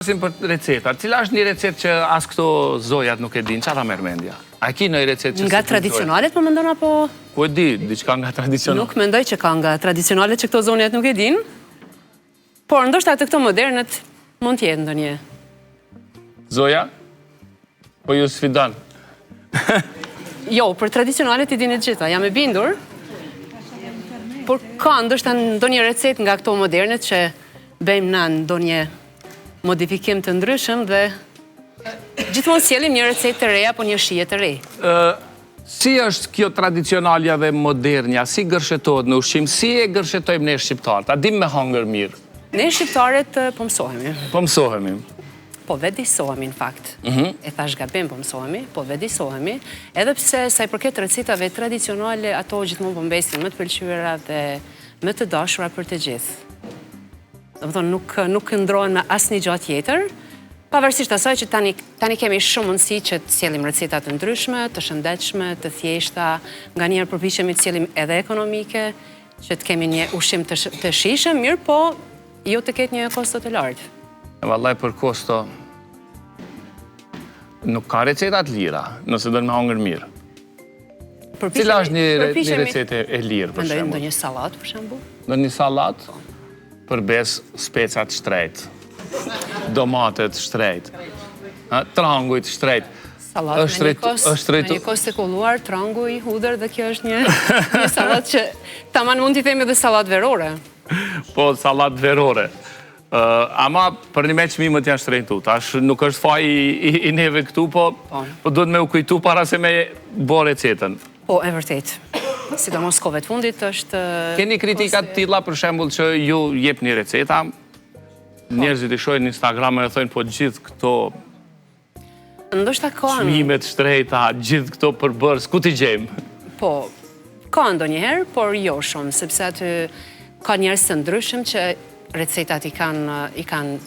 Flasim për receta. Cila është një recetë që as këto zojat nuk e dinë? Ça ta merr mendja? A ki ndonjë recetë që Nga tradicionalet po mendon apo? Ku e di, diçka nga tradicionalet. Nuk mendoj që ka nga tradicionalet që këto zonjat nuk e dinë. Por ndoshta te këto modernet mund të jetë ndonjë. Zoja? Po ju sfidon. Jo, për tradicionalet i dinë të gjitha, jam e bindur. Por ka ndoshta ndonjë recetë nga këto modernet që bëjmë na ndonjë modifikim të ndryshëm dhe gjithmonë sjellim një recetë të re apo një shije të re. Si është kjo tradicionalja dhe modernja, si gërshetohet në ushqim, si e gërshetojmë ne shqiptarët, a dim me hangër mirë? Ne shqiptarët po mësohemi. Po mësohemi. Po vetëdijësohemi në fakt. Mhm. E thash gabim po mësohemi, po vetëdijësohemi, edhe pse sa i përket recetave tradicionale, ato gjithmonë po mbesin më të pëlqyera dhe më të dashura për të gjithë. Domethënë, nuk, nuk ndrohen me asnjë gjë tjetër, pavarësisht asaj që tani, tani kemi shumë mundësi që të sjellim receta të ndryshme, të shëndetshme, të thjeshta, nganjëherë përpiqemi të sjellim edhe ekonomike, që të kemi një ushqim të, të shijshëm, mirëpo, jo të ketë një kosto të lartë. Vallaj për kosto, nuk ka receta të lira, nëse don me hangër mirë. Cila është një, një recetë e lirë, për shembull? Ndonjë sallatë, për shembull? Ndonjë sallatë? Po. Për besë specat shtrejt, domatet shtrejt, trangujt shtrejt. Sallatë me një kos, me një kos të kulluar, tranguj, hudhër dhe kjo është një, një sallatë që taman mund t'i themi edhe sallatë verore. Po, sallatë verore. Ama përnjëme çmimet janë shtrenjtu. Tash nuk është faji i, i neve këtu, po, po, po duhet me u kujtu para se me bo recetën. Po, e vërtetë. Sidomos kohëve të fundit është... Keni kritika të tilla për shembull që ju jepni receta, po. njerëzit i shohin në Instagram e thonë po gjithë këto Ndoshta ka... Çmimet shtrejta, gjithë këto përbërës, ku t'i gjejmë? Po, ka ndonjëherë, por jo shumë, sepse aty ka njerëz të ndryshëm që recetat i kanë i kanë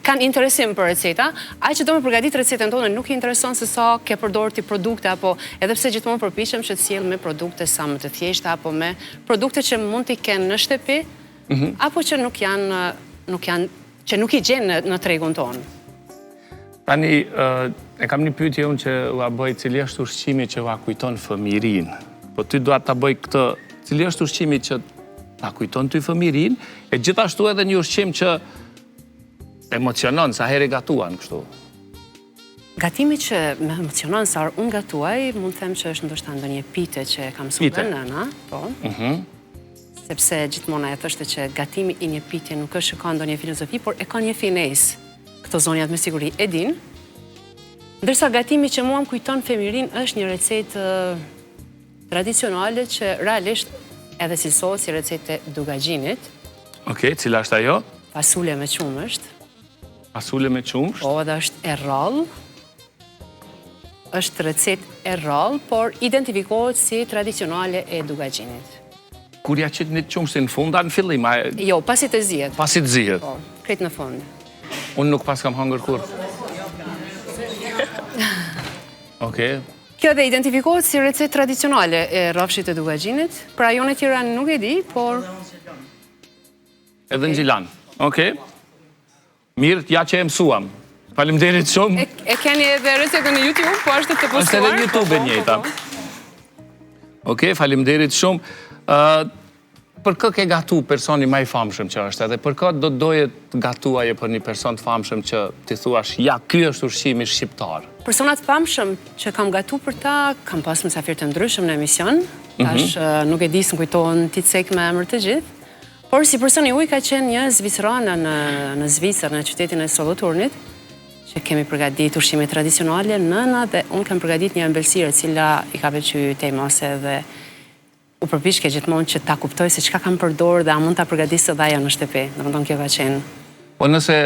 kanë interesim për receta, ai që do me përgatit recetën tonë nuk i intereson se sa ke përdorë ti produkte, apo edhe pse gjithmonë përpiqem që të sjell me produkte sa më të thjeshta, apo me produkte që mund t'i kenë në shtëpi, mhm. apo që nuk janë, nuk janë që nuk i gjen në, në tregun tonë. Tani, e kam një pyetje unë që ua bëj, cili është ushqimi që ua kujton fëmijërinë? Po ty dua ta bëj këtë, cili është ushqimi që ta kujton ty fëmijërinë, e gjithashtu edhe një ushqim që emocionon sa herë e gatuan kështu. Gatimi që më emocionon sa herë unë gatuaj, mund të them që është ndoshta ndonjë pite që e kam mësuar nga nëna, po. Mhm. Sepse gjithmonë ajo thoshte që gatimi i një pite nuk është që ka ndonjë filozofi, por e ka një finesë. Këto zonjat me siguri e dinë. Ndërsa gatimi që mua më kujton fëmijërinë është një recetë tradicionale që realisht edhe cilësohet si recetë e Dukagjinit. Okej, cila është ajo? Fasule me qumësht. Fasule me qumësht? Po, edhe është e rrallë. Është recetë e rrallë, por identifikohet si tradicionale e Dukagjinit. Kur ja qitni qumështin në fund, a në fillim? A... Jo, pasi të zihet. Pasi të zihet? Po, krejt në fund. Unë nuk paskam hangër kurrë. Okej. Kjo edhe identifikohet si recetë tradicionale e rrafshit të Dukagjinit. Për rajonet tjera nuk e di, por... Edhe në Gjilan. Okej. Mirë, ja që e mësuam. Faleminderit shumë. E, e keni edhe recetën në YouTube, po ashtu të postuar. Është edhe në YouTube e po, njëjta. Po, po. Okej, faleminderit shumë. Ë për kë ke gatu personi ma i famshëm që është edhe për kë do të doje të gatuaje për një person të famshëm që t'i thuash ja ky është ushqimi shqiptar. Persona të famshëm që kam gatu për ta, kam pas mysafirë të ndryshëm në emision. Mhm. Tash nuk e di s'më kujtohen t'i cek me emër të gjithë. Por si person i huaj ka qenë një zvicerane në, në Zvicër, në qytetin e Solothurnit, që kemi përgatit ushqime tradicionale, nëna dhe unë kam përgatit një ëmbëlsirë e cila i ka pëlqy tej mase dhe u përpiqke gjithmonë që ta kuptoj se çka kam përdorë dhe a mund ta përgatisë edhe ajo në shtëpi. Domethënë kjo ka qenë. Po nëse.